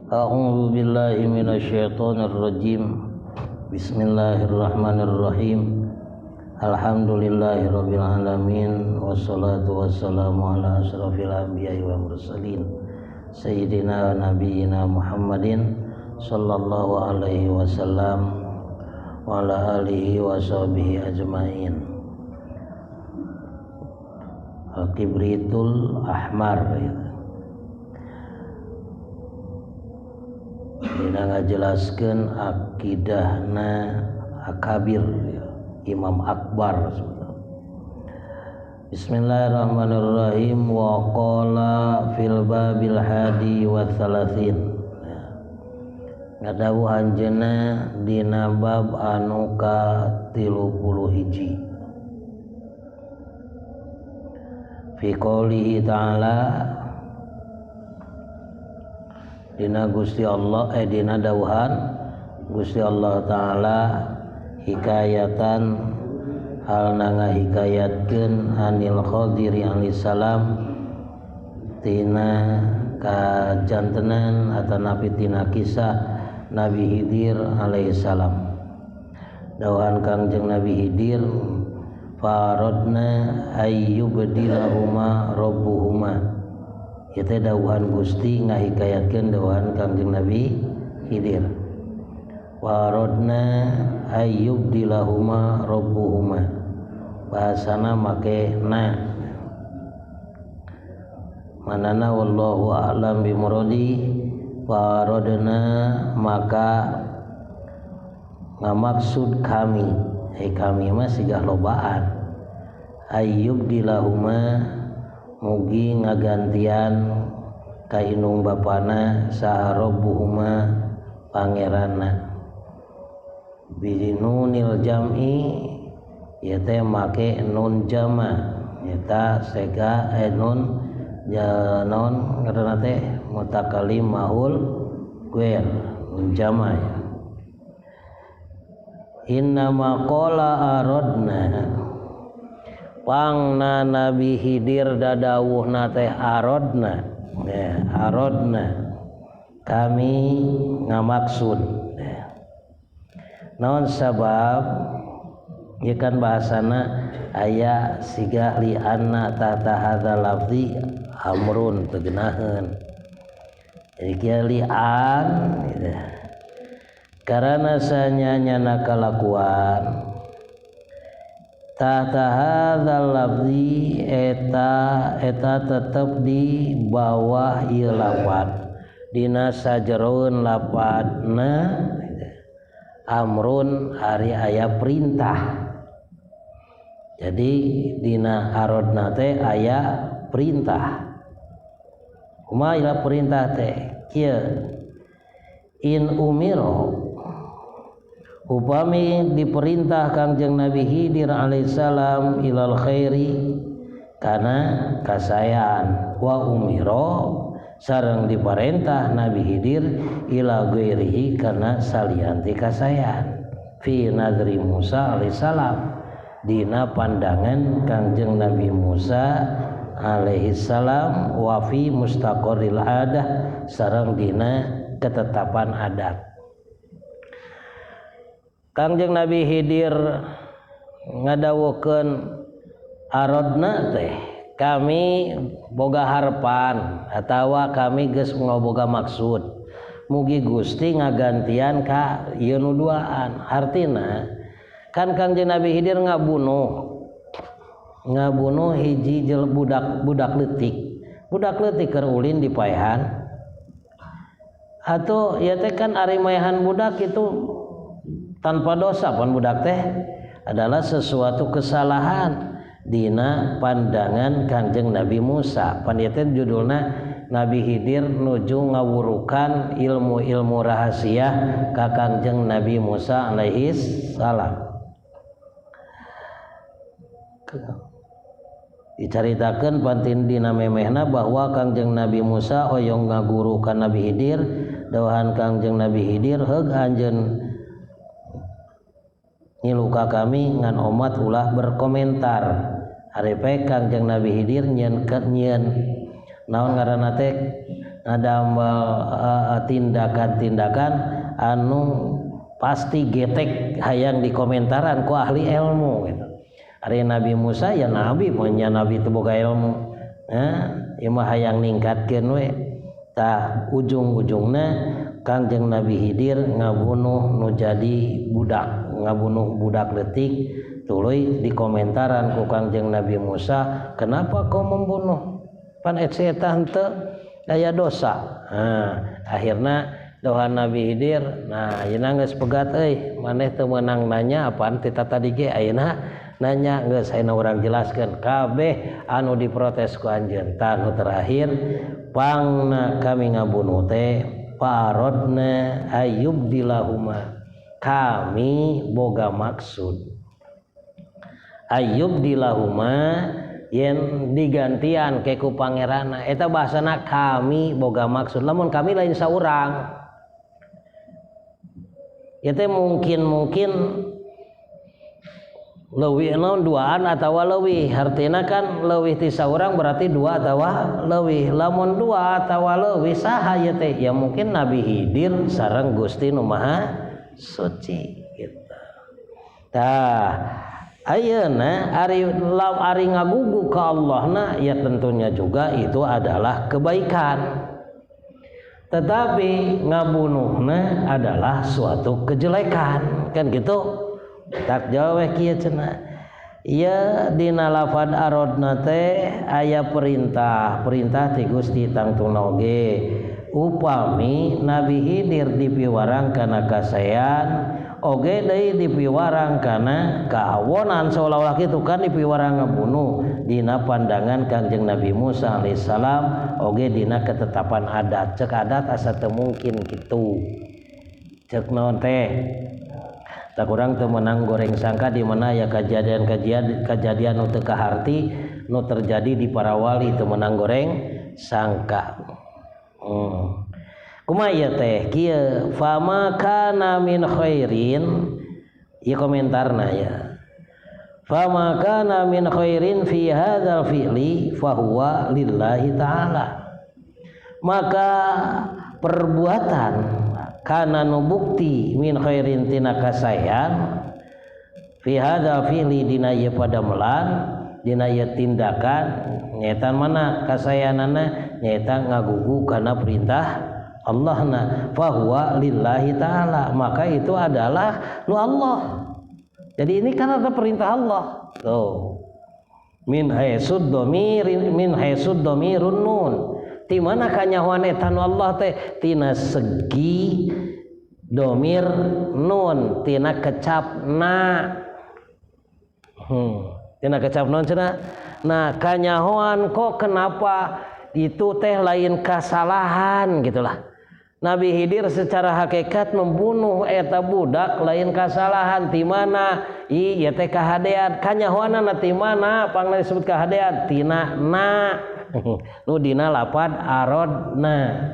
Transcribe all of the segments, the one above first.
A'udzu billahi minasyaitonir rajim. Bismillahirrahmanirrahim. Alhamdulillahirabbil alamin wassalatu wassalamu ala asrafil anbiya'i wal mursalin sayyidina wa nabiyyina Muhammadin sallallahu alaihi wasallam wa ala alihi wa sahbihi ajmain. Al-Kibritul Ahmar dina ngajelaskeun akidahna akabir Imam Akbar. Bismillahirrahmanirrahim. Wa qala fil babil hadi wa thalathin. Ngadawuh anjeunna dina bab anu ka 31. Fi qoulihi ta'ala, dina Gusti Allah, dina dawuhan Gusti Allah ta'ala hikayatan halna ngahikayatkeun anil Khadiri alaihi salam tina kajantenan atanapi tina kisah Nabi Khidir alaihi salam. Dawuhan Kangjeng Nabi Khidir, faradna ayyubdilahuma rabbuhuma. Ieu teh dawuhan Gusti ngahikayatkeun dawuhan Kangjeng Nabi Khidir. Warodna ayyubdilahuma rabbuhuma, bahasana make na, manana wallahu a'lam bimuradi. Warodna maka ngamaksud kami, kami mah sigah lobaan, ayyubdilahuma mugi ngagantian ka indung bapana saha rabbuhuma pangeranna. Binunil jam'i ieu teh make nun jama, eta sega nun ja non ngaranna teh mutakallim mahul ghair nun jama ya. Inna ma qala aradna, pangna Nabi Khidir dadawuhna teh aradna, ya, aradna kami ngamaksud. Naon sabab ieu kan bahasana aya siga li anna tahta hadzal lafzi amrun teu geunaheun. Jadi kieu li an gitu. Karena sanyanya kalakuan tahta hadzal lafzi eta eta tetep di bawah ieu lafad, dina sajeroeun lafadna amrun ari aya perintah. Jadi dina arodna teh aya perintah. Kumaha ieu perintah teh? Kieu, in umiro, upami diperintah Kangjeng Nabi Khidir alaihissalam ilal khairi kana kasayaan, wa umiro sareng diparentah Nabi Khidir ila ghairihi kana salian ti kasayaan, fi nadri Musa alaihissalam, dina pandangan Kangjeng Nabi Musa alaihissalam, wa fi mustaqarril adah sareng dina ketetapan adat. Kangjeng Nabi Khidir ngadawukeun arodna teh kami boga harapan atawa kami geus ngaboga maksud mugi Gusti ngagantian ka ieu nu duaan. Artina kan Kangjeng Nabi Khidir ngabunuh hiji budak leutik keur ulin di paehan. Atau ieu teh kan ari maehan budak itu tanpa dosa pun budak teh adalah sesuatu kesalahan dina pandangan Kangjeng Nabi Musa. Pan ieu teh judulna Nabi Khidir nuju ngawurukan ilmu-ilmu rahasia ka Kangjeng Nabi Musa alaihi salam. Dicaritakeun pantin dina memehna bahwa Kangjeng Nabi Musa hoyong ngaguru ka Nabi Khidir. Dawuhan Kangjeng Nabi Khidir, heug anjeun ngilu ka kami ngan omat ulah berkomentar. Ari pe Kangjeng Nabi Khidir nyieun naon ngaranna teh Ngadamel tindakan-tindakan anu pasti getek hayang dikomentaran ku ahli ilmu gitu. Ari Nabi Musa ya nabi, punya nabi itu boga ilmu. Nah, ieu mah hayang ningkatkeun we. Tah, ujung-ujungna Kangjeng Nabi Khidir ngabunuh nu jadi budak, ngabunuh budak leutik, tuluy dikomentaran ku Kangjeng Nabi Musa, "Kenapa kau membunuh? Pan eta henteu aya dosa." Nah, akhirna doa Nabi Khidir, nah ayeuna geus pegat euy, maneh teu meunang nanya apaan ti tadi ge, ayeuna nanya geus, ayeuna urang jelaskeun kabeh anu diprotes ku anjeun. Tah, nu terakhir pangna kami ngabunuh teh farodna ayyubdilahuma, kami boga maksud ayyubdilahuma yen digantian ke ku pangeranna. Eta bahasana kami boga maksud. Lamun kami lain saurang ya teh, mungkin mungkin leuwih naon, duaan atau leuwih. Artinya kan leuwih ti saurang berarti dua atau leuwih. Lamun dua atau leuwih, saha ya teh? Ya mungkin Nabi Khidir sareng Gusti nu Maha Suci gitu. Tah, ayeuna ari ari ngagugu ka Allah na ya tentunya juga itu adalah kebaikan, tetapi ngabunuhna adalah suatu kejelekan, kan gitu. Tak jawab kieu cenah ya, dina lafad arodna teh aya perintah, perintah ti Gusti. Tangtuna oge upami Nabi Khidir dipiwarang kana kasaean, oge deui dipiwarang kana kaawonan, seolah-olah kitu kan dipiwarang ngabunuh dina pandangan Kangjeng Nabi Musa alaihissalam, oge dina ketetapan adat. Cek adat asa teu mungkin kitu, cek naon teh. Tak kurang teu meunang goreng sangka di mana ya kejadian-kejadian kejadian nu teu kaharti nu terjadi di para wali, teu meunang goreng sangka. Kumaha ieu teh? Kieu, fama kana min khairin, ieu komentarna ya, fama kana min khairin fi hadzal fi'li fahuwa lillahi ta'ala. Maka perbuatan kana nu bukti min khairin tina kasaean, fi hadzal fi'li dina ieu padamelan, dina ieu tindakan, nyaeta mana kasaeanana? Nyaeta ngagugu kana perintah Allah na, fahuwa lillahi ta'ala, maka itu adalah nu Allah. Jadi ini kan ada perintah Allah tuh. Min haitsud dhamir, min haitsud dhamirun nun, ti mana kanyahoan eta nu Allah teh? Tina segi domir nun, tina kecap na, tina kecap nun cenah. Nah, kanyahoan kok kenapa itu teh lain kesalahan gitulah. Nabi Khidir secara hakikat membunuh eta budak lain kesalahan. Ti mana ieu teh kahadean? Kanyahoanana ti mana pangna disebut kahadean? Tina na nu dina lapad arodna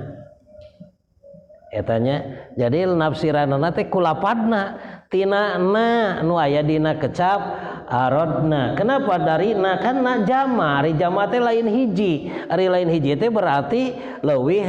etanya. Jadi nafsiranana teh ku lapadna, tina na nu aya dina kecap arodna. Kenapa dari na? Kan na jama, ari jama teh lain hiji. Ari lain hiji teh berarti leuwih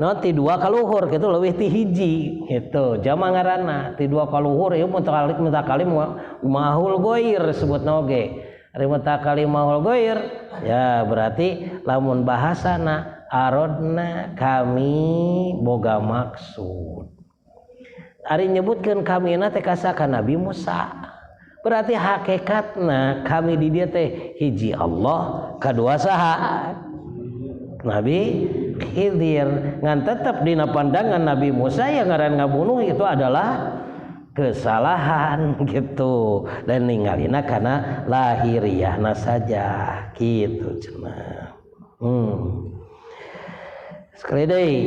no ti dua kaluhur gitu, leuwih ti hiji gitu. Jama ngaranna ti dua kaluhur ieu mutakalim, mutakalim mahul goir sebutna oge. Ari mutakalim mahul goir ya berarti lamun bahasana arodna kami boga maksud. Ari nyebutkeun kamina teh ka Nabi Musa, berarti hakikatna kami di dia teh hiji Allah, kadua saha? Nabi Khidir. Ngan tetap dina pandangan Nabi Musa yang ngaran ngabunuh itu adalah kesalahan gitu, dan ninggalina karena lahiriahna saja gitu cenah. Sekali deui,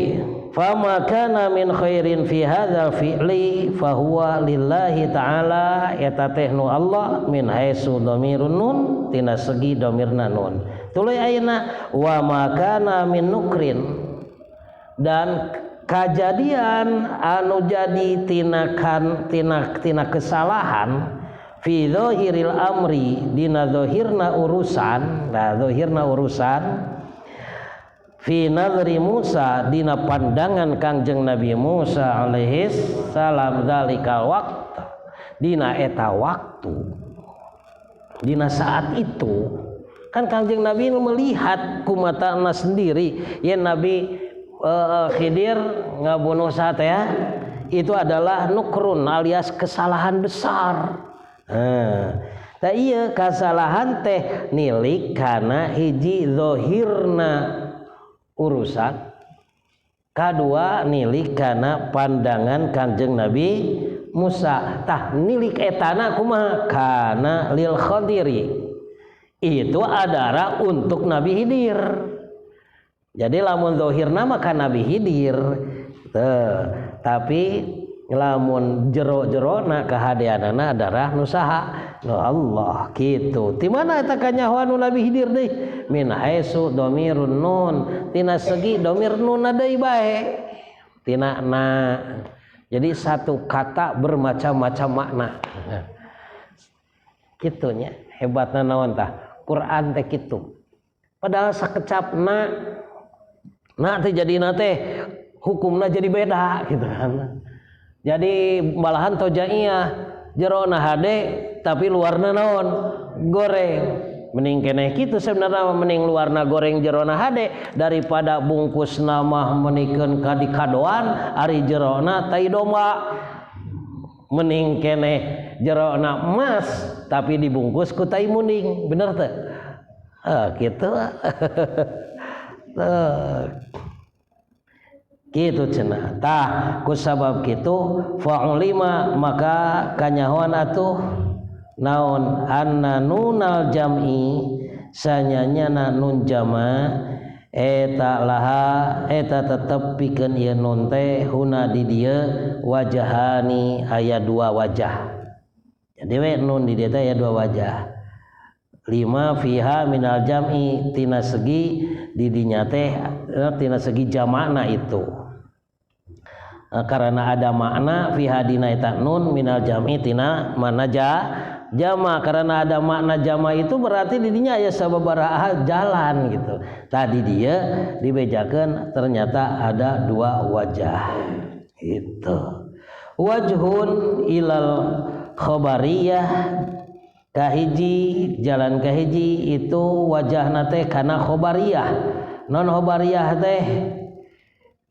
fama kana min khairin fi hadzal fi'li fahuwa lillahi ta'ala, eta teh nu Allah, min haitsu dhamirun nun, tina segi dhamirna nun. Tuluy ayeuna wa ma kana min nukrin, dan kajadian anu jadi tina kan tina tina kesalahan, fi dzahiril amri, dina zahirna urusan. Nah, zahirna urusan. Fi nadri Musa, dina pandangan Kangjeng Nabi Musa alaihi salam, zalikal waqt, dina eta waktu, dina saat itu kan Kangjeng Nabi melihat ku matana sendiri ya, Nabi Khidir ngabunuh saat ya itu adalah nukrun alias kesalahan besar. Nah, iya kesalahan teh nilik karena hiji zohirna urusan, kedua nilik karena pandangan Kanjeng Nabi Musa. Tah, nilik etana kumaha? Kana lil Khadiri, itu adalah untuk Nabi Hidir. Jadi lamun zohirna maka Nabi Hidir. Tuh. Tapi lamun jero-jero na kahadeanana adalah nu saha? Nu Allah gitu. Di mana eta kanyahoan nu Nabi Hidir deui? Min haitsu domirun nun, tina segi domir nun deui bae tina na. Jadi satu kata bermacam-macam makna gitunya. Hebatna naon tah Quran teh kitu? Padahal sakecap na na teh jadi na teh hukumna jadi beda gitu kan. Jadi malahan tojaiyah jerona hade tapi luarna naon? Goreng. Mending keneh kitu sebenarnya, mending luarna goreng jerona hade daripada bungkus nama menikeun ka dikadoan ari jerona tai domba. Mending keneh jerona emas tapi dibungkus ku tai munding, bener teu? Ah, gitu. Tuh. Gitu cenah. Tah, ku sabab kitu fa'ulima, maka kanyahoan atuh naon, anna nunal jam'i, sanyanyana nun jama eta, laha eta tetep pikeun ieu nun teh, huna di dieu, wajahani aya dua wajah. Jadi we nun di dieu teh aya dua wajah. Lima fiha minal jam'i, tina segi di dinya teh tina segi jamakna itu. Karena ada makna fiha dina eta nun minal jam'i tina mana jama, karena ada makna jama itu berarti di dinya aya sababaraha jalan gitu. Tadi dia dibejakeun ternyata ada dua wajah itu. Wajhun ilal khabariyah, kahiji jalan kahiji itu wajahna teh kana khabariyah. Non khabariyah teh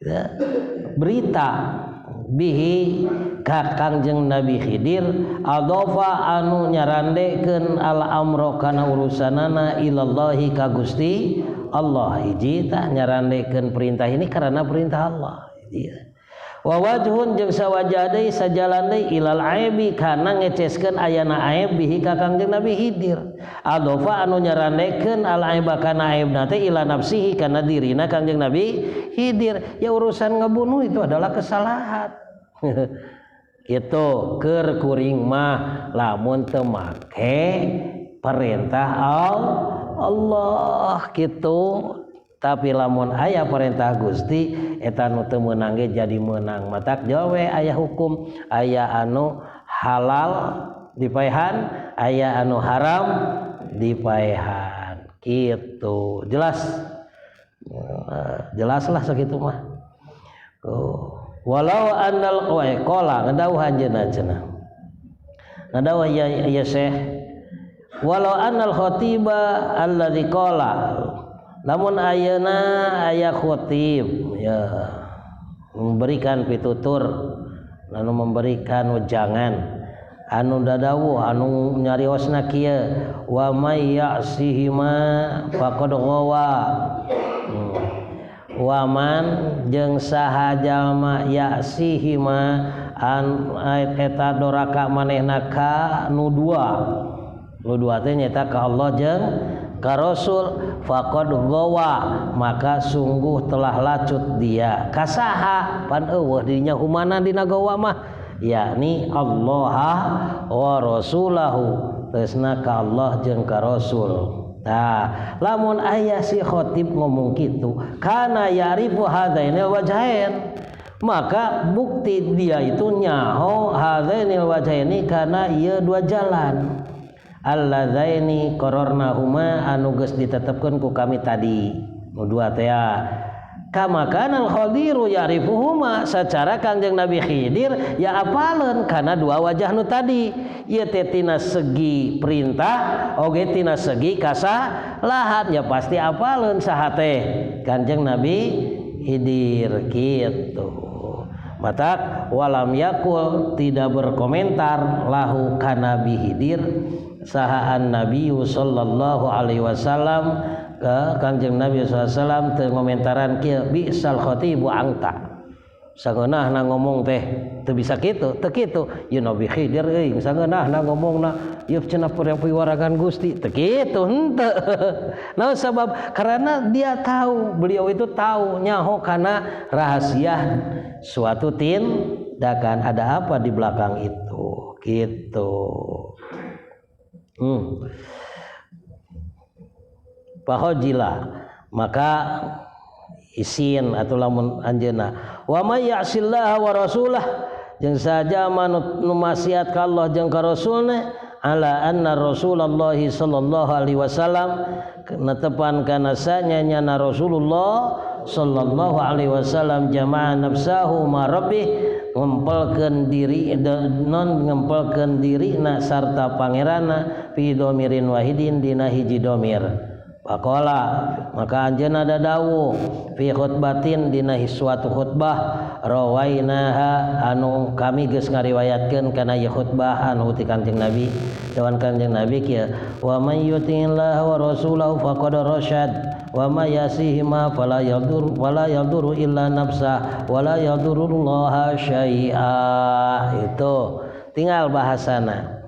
ya, berita bihi ka Kangjeng Nabi Khidir, adofa anu nyarandekeun al amro kana urusanana ilallahi ka Gusti Allah. Hiji tah nyarandekeun perintah ini karena perintah Allah. Hiji. Wa wajhun jeung sawajah deui, sajalan deui, ilal aibi kana ngeceskeun ayana aib bihi ka Kangjeng Nabi Khidir, adofa anu nyarandekeun al aiba kana aibna teh ila nafsihi kana dirina Kangjeng Nabi Khidir. Ya, urusan ngebunuh itu adalah kesalahan itu keur kuring mah lamun teu make perintah Allah gitu. Tapi lamun aya perintah Gusti, eta nu teu meunang ge jadi meunang. Matak jawe aya hukum, aya anu halal dipaehan, aya anu haram dipaehan gitu. Jelas? Jelas lah sakitu mah. Oh. Walau annal wa qala, ngadawuh anjeunna cenah, ngadawuh ya, ya Syekh, walau annal khatiba alladzi qala, lamun ayeuna aya khotib ya memberikan pitutur lalu memberikan wejangan anu dadawuh anu nyariosna kieu, wa may ya'sihima faqad ghawa. Waman jeung saha jalma ya'sihima an eta doraka manehna ka nu dua, nu dua teh nyaeta ka Allah jeung ka Rasul, faqad gawa maka sungguh telah lacut dia. Kasaha? Pan eueuh dirinya humana dina gawa mah, yakni Allah wa rasulahu, tegasna ka Allah jeung ka Rasul. Nah, lamun aya si khotib ngomong kitu, kana ya'rifu hadainil wajhain, maka bukti dia itu nyaho hadainil wajhaini kana ieu dua jalan, alladzaini qararnahuma anu geus ditetepkeun ku kami tadi. Nu dua teh kama kana al-Khadiru ya'rifuhuma, secara Kangjeng Nabi Khidir ya apaleun kana dua wajah nu tadi. Ieu teh tina segi perintah oge tina segi kasalahan, ya pasti apaleun saha teh Kangjeng Nabi Khidir kitu. Matak walam yakul tidak berkomentar lahu kana Nabi Khidir saha an-Nabi sallallahu alaihi wasallam ke Kangjeng Nabi sallallahu alaihi wasallam teu ngomentaran kieu bisal khatibu angta. Sangeunahna ngomong teh teu bisa kitu, teu kitu. Ieu Nabi Khidir euy sangeunahna ngomongna ieu cenah piwarangan Gusti, teu kitu henteu. Nah sebab karena dia tahu, beliau itu tahu nyaho kana rahasia suatu tindakan ada apa di belakang itu gitu. Fahojila maka isin atau lamun anjeunna wa may ya'sillaha wa rasulah jeung saja manut nu maksiat ka Allah jeung ka rasulna ala anna Rasulullah sallallahu alaihi wasallam netepan kana sanya nyana Rasulullah sallallahu alaihi wasallam jama'a nafsahu ma rabbih ngempelkeun diri non ngempelkeun dirina sarta pangeranna fi domirin wahidin dina hiji domir. Faqala maka anjeunna dawuh fi khutbatin dina suatu khutbah rawainaha anu kami geus ngariwayatkeun kana ieu khutbah anu ti Kangjeng Nabi dawan Kangjeng Nabi kieu wa may yuti'illaha wa rasulahu faqad rasyad wa may yasihima fala yadur wala yaduru illa nafsah wala yadurullaha syai'a. Itu tinggal bahasana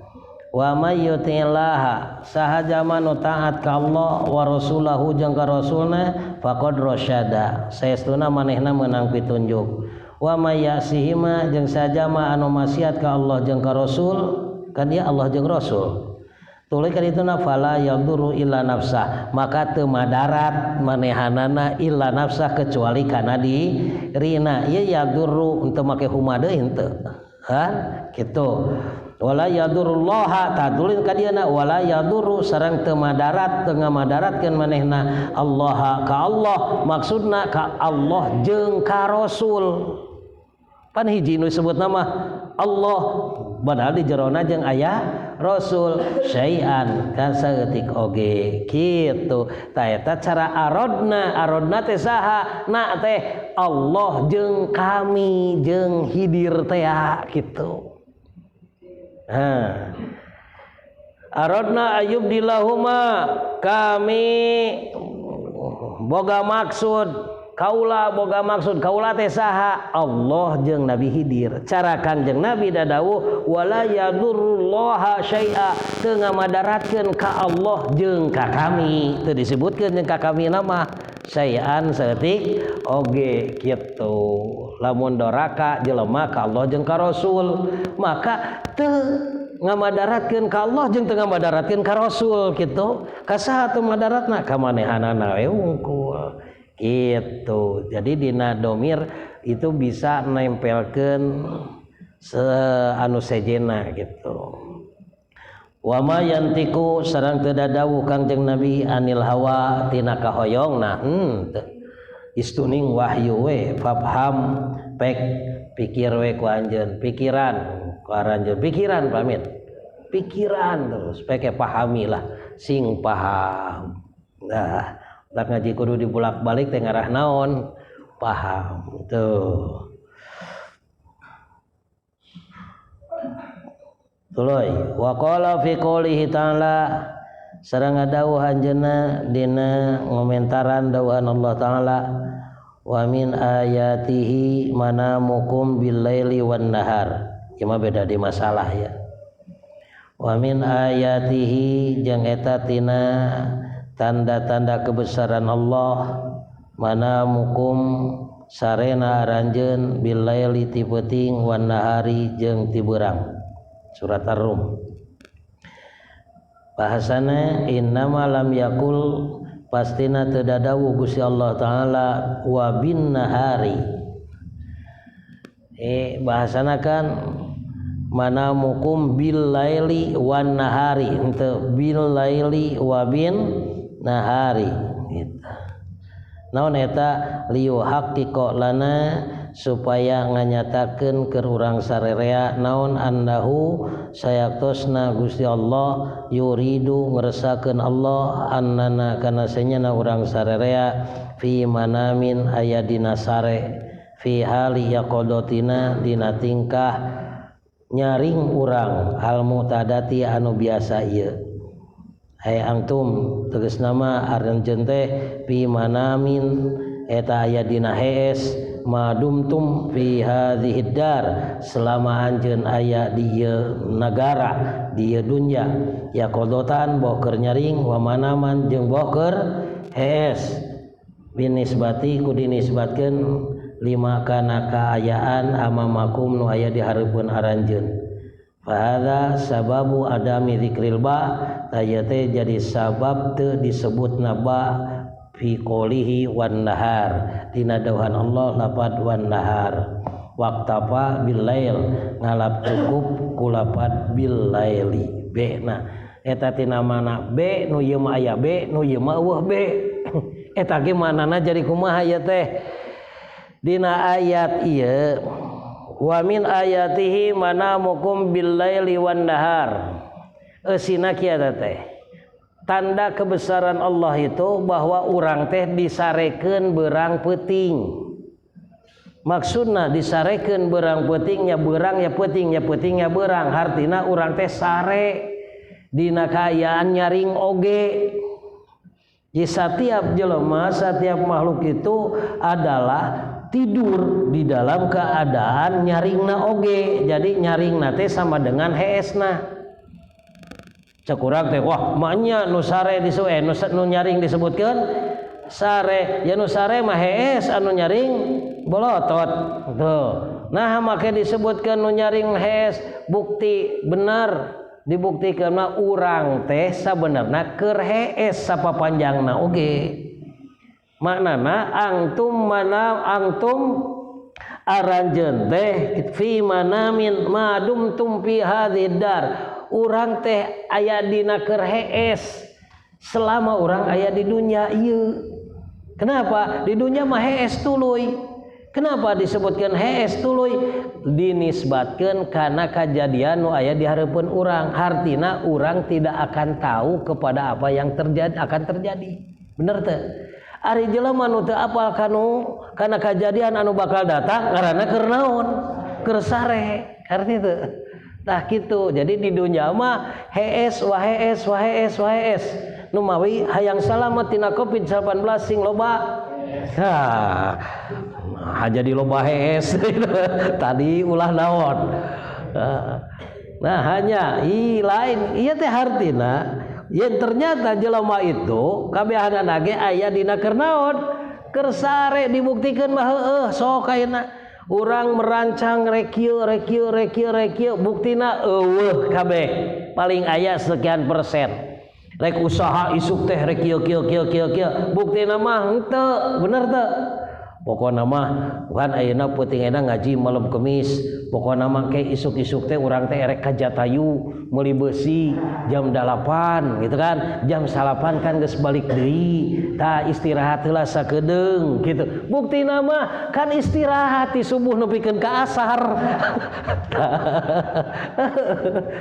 wa may yuti'illaha saha jalma nu taat ka Allah wa rasulahu jeung ka rasulna faqad rasyada saestuna manehna meunang pitunjuk wa may yasihima jeung saha jalma anu maksiat ka Allah jeung ka rasul kan dia Allah jeung rasul tuluy ka dituna fala yaduru illa nafsah maka teu madarat manehanana illa nafsah kecuali kana dirina ieu yaduru henteu make huma deui henteu kan kitu wala yadurullaha tadulin ka dieuna wala yaduru sareng teu madarat teu ngamadaratkeun manehna Allah ka Allah maksudna ka Allah jeung ka Rasul pan hiji nu disebut nama Allah padahal di jerona jeung aya Rasul syai'an kan saeutik oge kitu ta eta cara arodna arodna teh saha na teh Allah jeung kami jeung Hidir teh kitu. Arodna ayubdilahuma kami boga maksud kaula boga maksud kaula teh saha Allah jeung Nabi Khidir cara Kangjeng Nabi dadawuh wala yadurullaha syai'a teu ngamadaratkeun ka Allah jeung ka kami teu disebutkeun jeung ka kami nama syai'an saeutik oge kitu lamun doraka jelema ka Allah jeung ka Rasul maka teu ngamadaratkeun ka Allah jeung teu ngamadaratkeun ka Rasul kitu ka saha teu madaratna ka manehanana we wungkul gitu. Jadi dina domir itu bisa nempelkeun anu sejena gitu. Wa ma yantiku sareng teu dadawuh Kangjeng Nabi anil hawa tina kahoyongna istuning wahyu we fafham pek pikir we ku anjeun pikiran ku aranjeun pikiran pamit pikiran terus peke pahamilah sing paham. Nah tak ngaji kudu dibulak-balik teh ngarah naon paham tuh. Tuluy wa qala fi qoulihi ta'ala sareng dawuh anjeunna dina ngomentaran dawuhan Allah ta'ala wa min ayatihi manamukum bil laili wan nahar. Ieu mah beda di masalah ya. Wa min ayatihi jeung eta tina tanda-tanda kebesaran Allah manamukum sarena aranjeun bil laili ti peuting wan nahari jeung ti beurang. Surat Ar-Rum. Bahasana innama lam yakul pastina teu dadawuh Gusti Allah Ta'ala wa bin nahari. Bahasana kan manamukum bil laili wan nahari henteu bil laili wa bin nahari gitu. Naon eta? Liyuhaqqiqa lana, supaya nganyatakeun keur urang sarerea naon, annahu sayaktosna Gusti Allah yuridu ngeresakeun Allah annana kana senyana urang sarerea fi manamin aya dina sare, fi hali yaqadatina dina tingkah nyaring urang al mu'tadati anu biasa ieu. Hai antum, tegas nama aranjeun teh fi manamin eta aya dina hees, madumtum fi hadhihi dar, selama anjeun aya di ieu nagara, di ieu dunya, yaqadatan boh keur nyaring, wa manaman jeung boh keur hees, binisbati ku dinisbatkeun lima kana kaayaan amamakum nu aya di hareupeun aranjeun. Fahadza sababu adami dzikril ba, taya teh jadi sabab teu disebutna ba fi qoulihi wan nahar, dina dawuhan Allah lapad wan nahar, waqtafa bil lail, ngalap cukup ku lapad bil laili b. Nah, eta tina mana b? Nu ieu mah aya b, nu ieu mah euweuh b. Eta ge manana jadi kumaha ieu teh? Dina ayat ieu, wa min ayatihi manamukum bil laili wan nahar, eusina kieu teh, tanda kebesaran Allah itu bahwa urang teh disarekeun beurang peuting. Maksudna disarekeun beurang peutingnya, beurang ya peuting ya peuting ya beurang, hartina urang teh sare dina kaayaan nyaring oge. Jadi setiap jelema, setiap makhluk itu adalah tidur di dalam keadaan nyaringna oge. Jadi nyaringna teh sama dengan heesna. Cek urang teh, wah, maknya nu sare disu eh nu, nu nyaring disebutkeun sare, ya nu sare mah hees, anu nyaring bolotot tuh. Nah, make disebutkeun nu nyaring hees? Bukti benar dibuktikan mah urang teh sabenerna keur hees sapapanjangna oge. Maknana antum mana antum aranjeun teh fi manamin madumtum fi hadhid dar, urang teh aya dina keur hees selama urang aya di dunia ieu. Kenapa? Di dunia mah hees tuluy. Kenapa disebutkan hees tuluy? Dinisbatkan karena kejadian nu aya di hareupeun urang. Hartina urang tidak akan tahu kepada apa yang terjadi akan terjadi. Bener teu? Ari jelema nu teu apal kanu kana kejadian anu bakal datang ngaranna keur naon? Keur sare. Arti teu? Tah kitu. Jadi di dunia mah hees wa hees wa hees wa hees. Nu mawi hayang salamet tina Covid-19 sing loba. Hah, nah, jadi loba hees tadi ulah naon. Nah, hanya i lain iya teh hartina yang ternyata jelema itu kabehanana ge aya dina keur naon? Keur sare. Dibuktikan mah heueuh, sok ayeuna urang merancang rek kieu rek kieu rek kieu rek kieu, buktina euweuh kabeh, paling aya sekian persen. Rek usaha isuk teh rek kieu kieu kieu kieu kieu, buktina mah henteu. Bener teu? Pokokna mah bukan ayeuna peuting ayeuna ngaji malam Kemis, pokokna mah ke isuk-isuk teh urang teh erek ka Jatayu meuli besi jam 8 gitu kan, jam 9 kan geus balik deui, tah istirahat heula sakedeung gitu. Buktina mah kan istirahat di subuh nepikeun ka asar.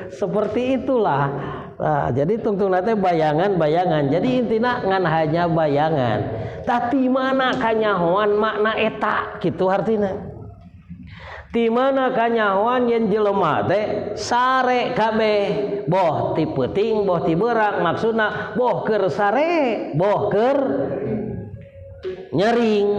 Seperti itulah. Nah, jadi tungtungna teh bayangan-bayangan. Jadi intina ngan hanya bayangan. Tah, mana kanyahoan makna eta gitu artina? Ti mana kanyahoan yen jelema teh sare kabeh, boh ti peuting boh ti beurang? Maksudna boh keur sare boh keur nyaring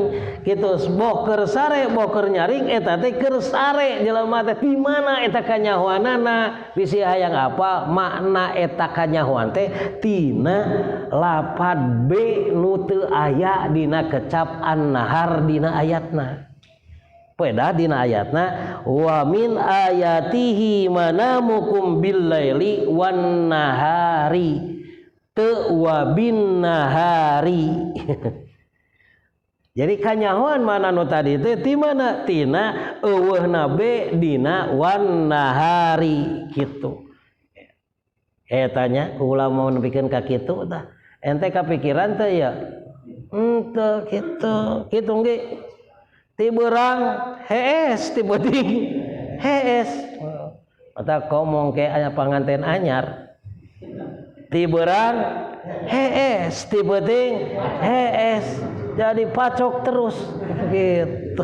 gitu, boh keur sare boh keur nyaring, eta teh keur sare jelema teh. Ti mana eta kanyahoanana? Bisi hayang apa makna eta kanyahoan teh tina lapad b nu teu aya dina kecap an-nahar dina ayatna. Peda dina ayatna wa min ayatihi manamukum bil laili wan nahari, teu wa bin nahari. Jadi kanyahoan mana nu tadi teh ti mana? Tina euweuhna b dina wan nahari gitu. Tanya ulah mau nepikeun ka kitu tah. Ente kapikiran teh ya? Henteu kitu. Kitu ge ti beurang hees, ti peuting hees. Mata komong ke aya panganten anyar. Ti beurang hees, ti peuting hees. Jadi pacok terus gitu.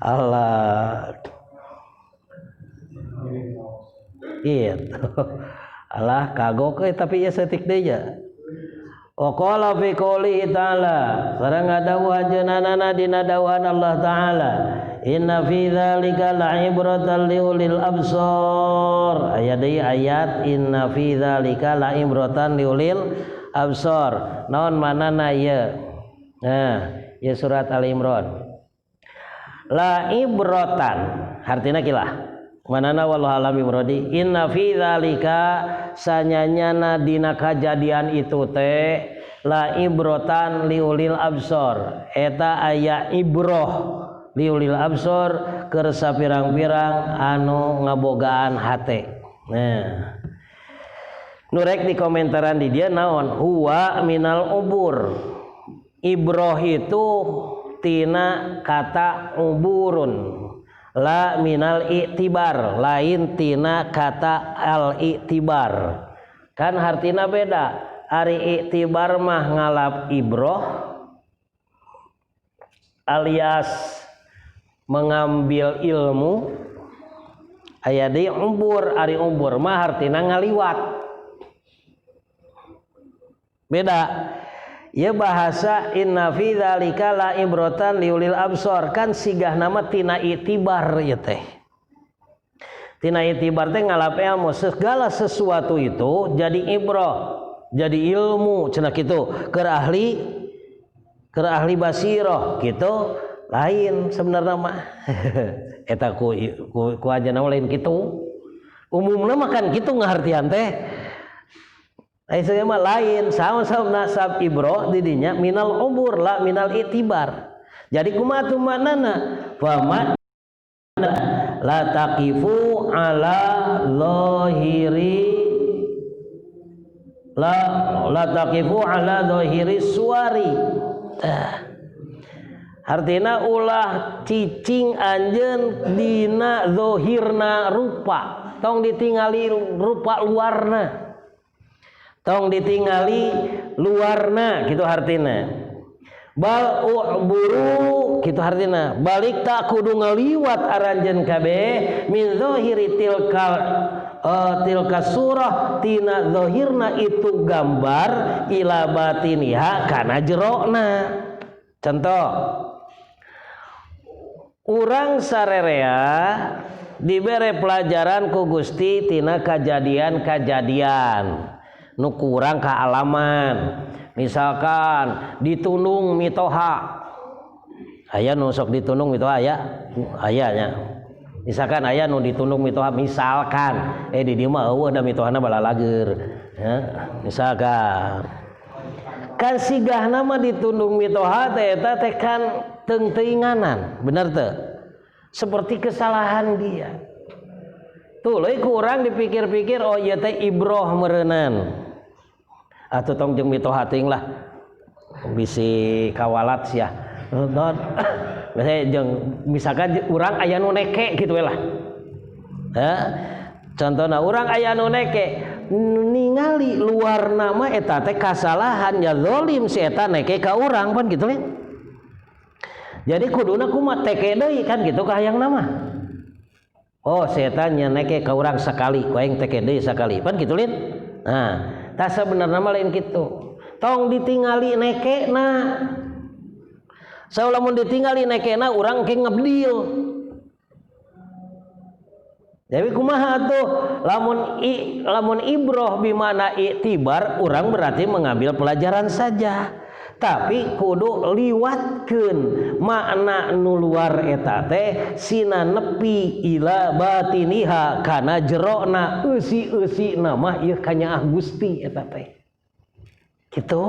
Allah. Gitu. Allah kagok euy, tapi ieu saeutik deui nya. Wa qala fi qoulihi ta'ala, sareng ngadawuh anjeunna dina dawuhan Allah Ta'ala, inna fi dzalika la'ibratan liulil absar. Aya deui ayat inna fi dzalika la'ibratan liulil absar. Naon manana ieu? Nah, ieu surat Ali Imran. La ibratan hartina kilah. Manana wallahu alam bi. Inna fi dzalika sanyanyana dina kajadian itu teh la ibrotan liulil absor, eta aya ibroh liulil absor keur sapirang-pirang anu ngabogaan hate. Nah, nu rek di komentaran di dia naon? Huwa minal ubur. Ibroh itu tina kata uburun, la minal i'tibar, lain tina kata al i'tibar. Kan hartina beda. Ari i'tibar mah ngalap ibroh alias mengambil ilmu. Aya deui ubur, ari ubur mah hartina ngaliwat. Beda. Ya bahasa inna fi dzalika la ibratan liulil absor kan sigah nama tina itibar ieu teh. Tina itibar teh ngalap ilmu, segala sesuatu itu jadi ibroh, jadi ilmu cenah kitu. Keur ahli basiroh gitu lain sebenarnya mah. Eta ku aja lain kitu. Umumna mah kan kitu ngahartian teh. Saya mah lain sama-sama nasab ibro didinya minal ubur la minal itibar. Jadi kumaha tuh maknana? Fa la taqifu ala zahiri, la taqifu ala zahiri suwari. Artina ulah cicing anjeun dina zahirna rupa, tong ditingali rupa luarna. Tong ditingali luarna gitu hartina. Bal u'buru gitu hartina. Balik tak kudu ngaliwat aranjeun kabeh min zahiri tilkal tilka surah tina zahirna itu gambar ila batiniha kana jerona. Contoh, urang sarerea dibere pelajaran ku Gusti tina kajadian-kajadian nu kurang kaalaman. Misalkan ditundung mitoha, aya nu sok ditundung mitoha, aya aya nya. Misalkan aya nu ditundung mitoha, misalkan di dieu mah eueuh da mitohana balalager ya. Misalkan kan sigahna mah ditundung mitoha teh eta teh kan teung-teuinganan, bener teu? Seperti kesalahan dia tuh kurang dipikir-pikir, oh iya teh ibroh meureunan atau tong jeung mitoha teuing lah, bisi kawalat sia. Non misalnya jeung misalkan urang aya nu neke gitu we lah ya. Contohna urang aya nu neke, ningali luar nama eta teh kasalahan ya, zalim si eta neke ka urang pan gitu lain. Jadi kuduna kumaha? Teke deui kan gitu kahayang nama. Oh, setan nya neke ka urang sekali, ku aing teke deui sakali pan gitu lin. Nah, tah sebenarnya mah lain gitu. Tong ditingali neke na. Saulamun ditingali nekena urang ke ngebdil. Jadi kumaha tuh lamun ibroh bimana iktibar, urang berarti mengambil pelajaran saja. Tapi kudu liwatkeun makna nu luar eta teh sina nepi ila batiniha kana jerona eusi-eusi mah ieu kanyaah Gusti eta teh. Kitu.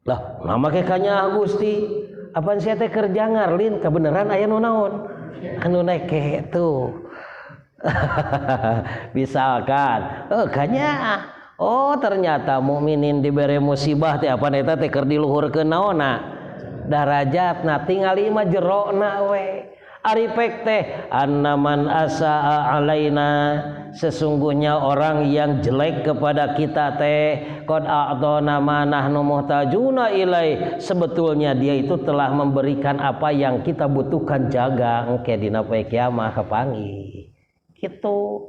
Lah, nama ke kanyaah Gusti. Apaan sia teh keur jangar lin kebenaran aya nu naon? Anu neke tuh. Misalkan, oh kanyaah. Oh, ternyata mukminin dibere musibah teh apa eta teh keur diluhurkeun naonna, darajatna. Tingali mah jerona we. Ari pek teh anna man asaa alaina, sesungguhnya orang yang jelek kepada kita teh, qad a'tana ma nahnu muhtajuna ilai, sebetulnya dia itu telah memberikan apa yang kita butuhkan. Jaga engke dina poe kiamah kapanggih kitu.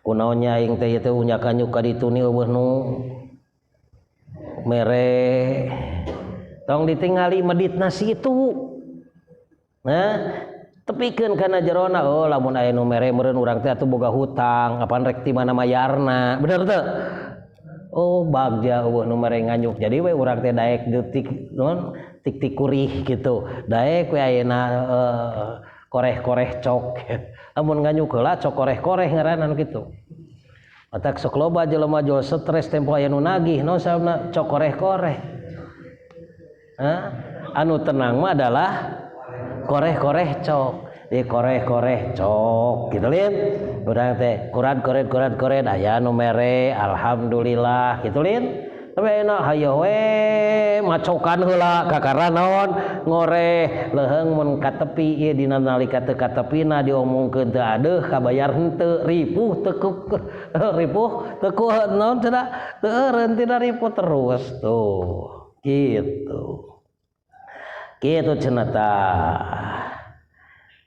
Kunaon nya aing teh ieu teh unyak-anyuk ka ditu ni euweuh nu mere? Tong ditingali meditna situ. Nah, tepikeun kana jerona. Oh, lamun aya nu mere meureun urang teh atuh boga hutang, apan rek ti mana mayarna, bener teu? Oh, bagja euweuh nu mere nganyuk, jadi we urang teh daek detik non tik-tik kurih gitu, daek we ayeuna koreh-koreh cok. Lamun nganyuk heula cok koreh-koreh ngaranna kitu. Matak sok loba jelema jual stres tempo aya nu nagih no sababna cok koreh-koreh. Hah? Anu tenang mah adalah koreh-koreh cok, di koreh-koreh cok gitu lin. Urang teh kurat koret kurat koret, aya nu mere, alhamdulillah gitu lin. Tapi enak hayo we macokan heula kakara naon ngoreh leuheung mun katepi ieu dina nalika teu katepina diomongkeun teu adeuh kabayar henteu, ripuh teu ripuh teu ku naon cenah teu eureun tina ripuh terus tuh gitu. Gitu cenah tah.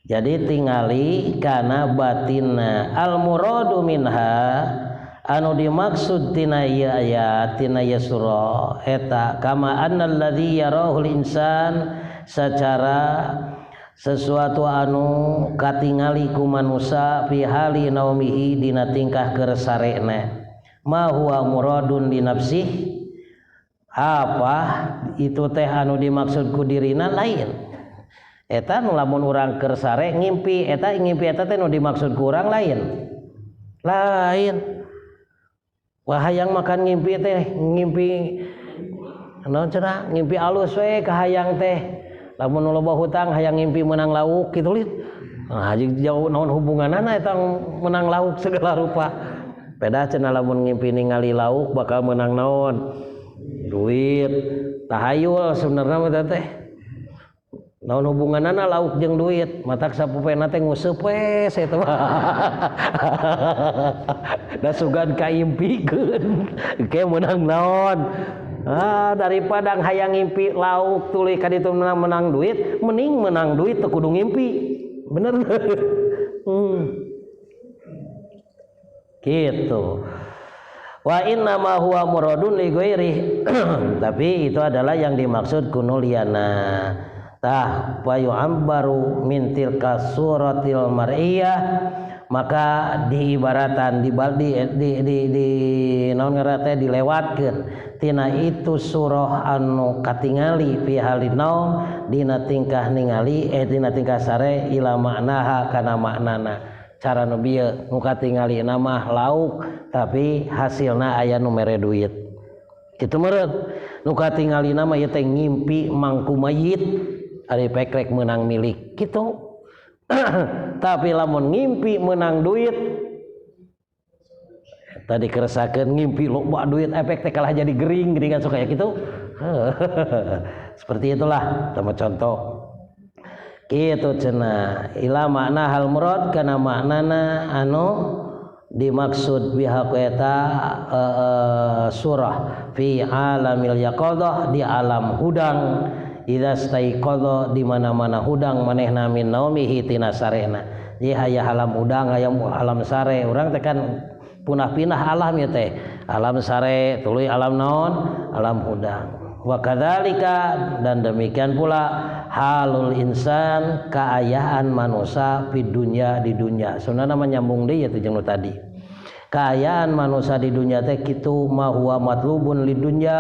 Jadi tingali kana batinna. Al muradu minha, anu dimaksud tina ieu ayat, tina ieu surah eta, kama annal ladzi yarahul insan, secara sesuatu anu katingali ku manusa, fi hali naumihi, dina tingkah keur sarena, ma huwa muradun li nafsih, apa itu teh anu dimaksud ku dirina lain. Eta nu lamun urang keur sare ngimpi, eta ngimpi eta teh nu dimaksud ku urang lain lain. Wah, hayang makan ngimpi teh ngimpi naon cenah, ngimpi alus we kahayang teh. Lamun nu loba hutang hayang ngimpi menang lauk kitu lin. Nah, jauh naon hubunganana eta menang lauk segala rupa. Beda cenah lamun ngimpi ningali lauk bakal menang naon, duit. Tahayul sebenarnya mah teh. Naon hubunganana lauk jeung duit? Matak sapupena teh nguseup we eta mah. Da sugan kaimpikeun ke menang naon. Ah, daripada hayang ngimpi lauk tuluy ka ditu menang duit, mending menang duit teu kudu ngimpi. Bener. Gitu. Wa inna ma huwa muradun li ghairi, tapi itu adalah yang dimaksud ku nu liana. Tah, wa yu'abbaru min tilka suratil mar'iyah, maka diibaratan di naon ngaranna teh, dilewatkeun tina itu surah anu katingali, fi halin naum, dina tingkah ningali, dina tingkah sare, ila maknaha, kana maknana. Cara nu bieu nu katingali mah lauk, tapi hasilna aya nu mere duit kitu meureun. Nu katingali mah ieu teh ngimpi mangku mayit, ari pekrek menang milik kitu. Tapi lamun ngimpi menang duit tadi keresakeun ngimpi loba duit, efek teh kalah jadi gering geuning kan, sok kayak gitu. Seperti itulah sama contoh kitu cenah. Ila makna hal murad, kana maknana anu dimaksud, biha eta surah, fi alamil yaqadah, di alam hudang, idza staiqadha, di mana-mana hudang manehna, min naumihi, tina sarena. Jadi aya alam hudang, aya alam sare. Urang teh kan punah-pinah alam ya teh, alam sare tuluy alam naon, alam hudang. Wa kadzalika, dan demikian pula, halul insan, kaayaan manusia, di dunya, di dunya. Sebenarnya menyambung deui ya jeung nu tadi. Kaayaan manusia di dunya teh kitu. Ma huwa matlubun di dunya,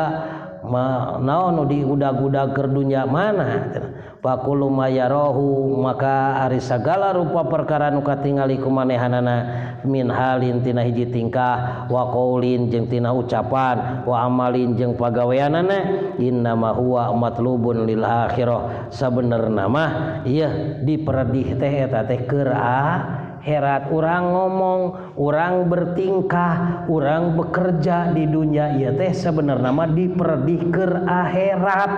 ma naon nu diudag-udag keur dunya mana, Fakulu mayarahu maka ari sagala rupa perkara nu katingali ku manehanana min halin tina hiji tingkah wa qaulin jeung tina ucapan wa amalin jeung pagaweanana innama huwa matlubun lil akhirah sabenerna mah ieu diperedih teh eta teh keur akhirat. Urang ngomong, urang bertingkah, urang bekerja di dunia ieu teh sebenarna mah diperedih keur akhirat.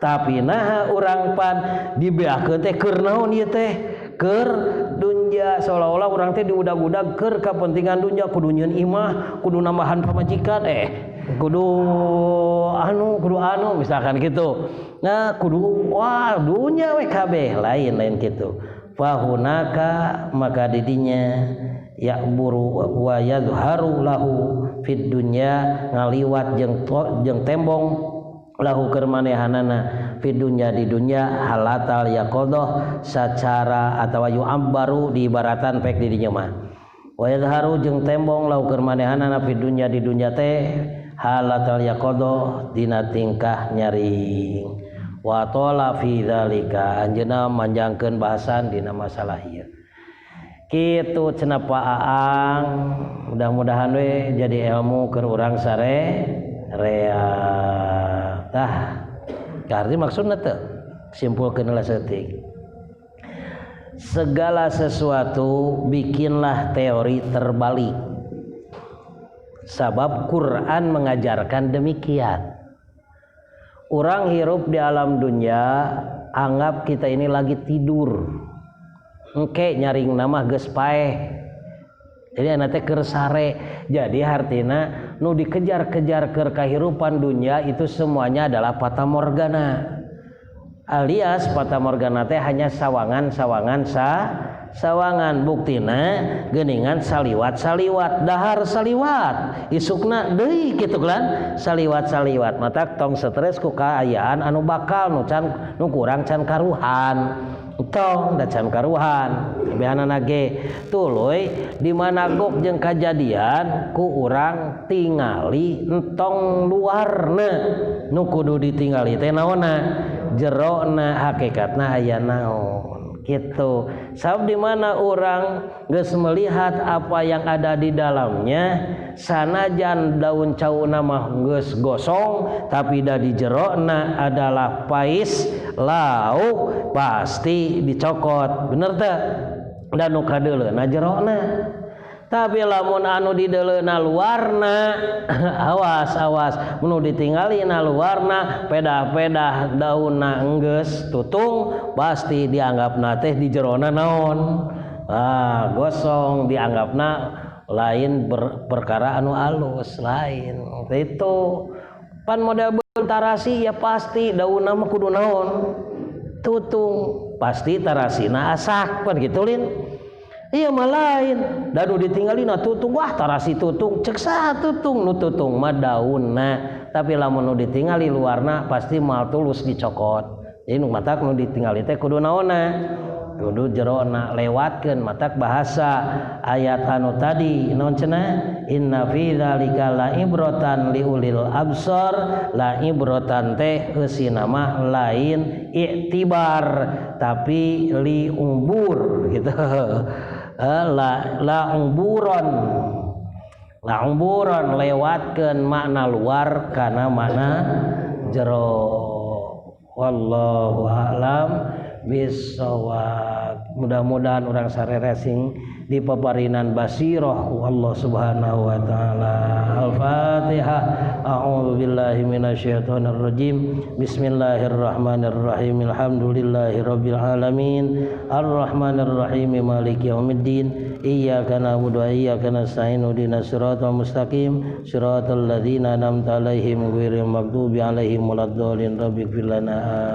Tapi nah urang pan dibeakeun teh keur naon ieu teh keur dunya, seolah-olah urang teh diudag-udag keur kapentingan dunya, kudu nyieun imah, kudu nambahan pamajikan, kudu anu kudu anu misalkan gitu. Nah kudu wah dunya we kabeh lain-lain gitu. Fahunaka maka didinya ya'buru wa yadhharu lahu fid dunya ngaliwat jeung tembong lahu keur manehanana fid dunya di dunya halatal yaqadah sacara atawa yu'abbaru diibaratan pek di dinya mah wa yadhharu jeung tembong lahu keur manehanana fid dunya di dunya teh halatal yaqadah dina tingkah nyaring wa tola fi dzalika anjeunna manjangkeun bahasan dina masalah ieu kitu cenah Pak Aang. Mudah-mudahan we jadi ilmu keur urang sare rea. Tah karti maksudna teh simpulkeun lah saeutik. Segala sesuatu bikinlah teori terbalik, sabab Quran mengajarkan demikian. Orang hirup di alam dunia, anggap kita ini lagi tidur, engke nyaring nama geus paeh. Jadi anak teh keur sare. Jadi hartina nu dikejar-kejar keur kahirupan dunia itu semuanya adalah fata morgana. Alias fata morgana teh hanya sawangan-sawangan sawangan buktina geuningan saliwat-saliwat dahar saliwat isukna deui kitu kan saliwat-saliwat. Matak tong stres ku kaayaan anu bakal nu can nu kurang can karuhan, tong da can karuhan behanana ge tuluy di mana gok jeung kajadian ku urang tingali entong luarna, nu kudu ditingali teh naonna jerona hakikatna aya naon gitu. Sabab di mana orang geus melihat apa yang ada di dalamnya, sanajan daun cauna mah geus gosong tapi da di jerona adalah pais lauk pasti dicokot, bener teu? Da nu kadeuleuna jerona. Tapi lamun anu dideuleuna luarna awas awas nu ditinggalina luarna pedah-pedah daunna enggeus tutung pasti dianggapna teh di jerona naon gosong, dianggapna lain perkara anu alus lain itu. Pan model tarasi ya pasti daunna mah kudu naon tutung, pasti tarasina asak pan gitu lin. Iya mah lain dan nu ditinggalina tutung, wah tarasi tutung, cek saha tutung, nu tutung mah daunna. Tapi lamun nu ditingali luarna pasti moal tulus dicokot. Jadi nu matak nu ditingali teh kudu naonna kudu jerona, lewatkeun. Matak bahasa ayat anu tadi naon cenah inna fi dzalika la ibratan liulil absar, la ibratan teh eusina mah lain iktibar tapi liumbur gitu. La umburon, la umburon lewatkeun makna luar kana makna jero. Wallahu a'lam bissawab. Mudah-mudahan urang sarere sing dipaparinan basirah ku Allah Subhanahu wa taala. Al-Fatihah. A'udzu billahi minasyaitonir rajim. Bismillahirrahmanirrahim. Alhamdulillahirabbil alamin. Arrahmanir rahim. Maliki yaumiddin. Iyyaka na'budu wa iyyaka nasta'in. Ihdinas siratal mustaqim. Siratal ladzina an'amta 'alaihim ghairil maghdubi 'alaihim waladdallin. Rabbighfir lana.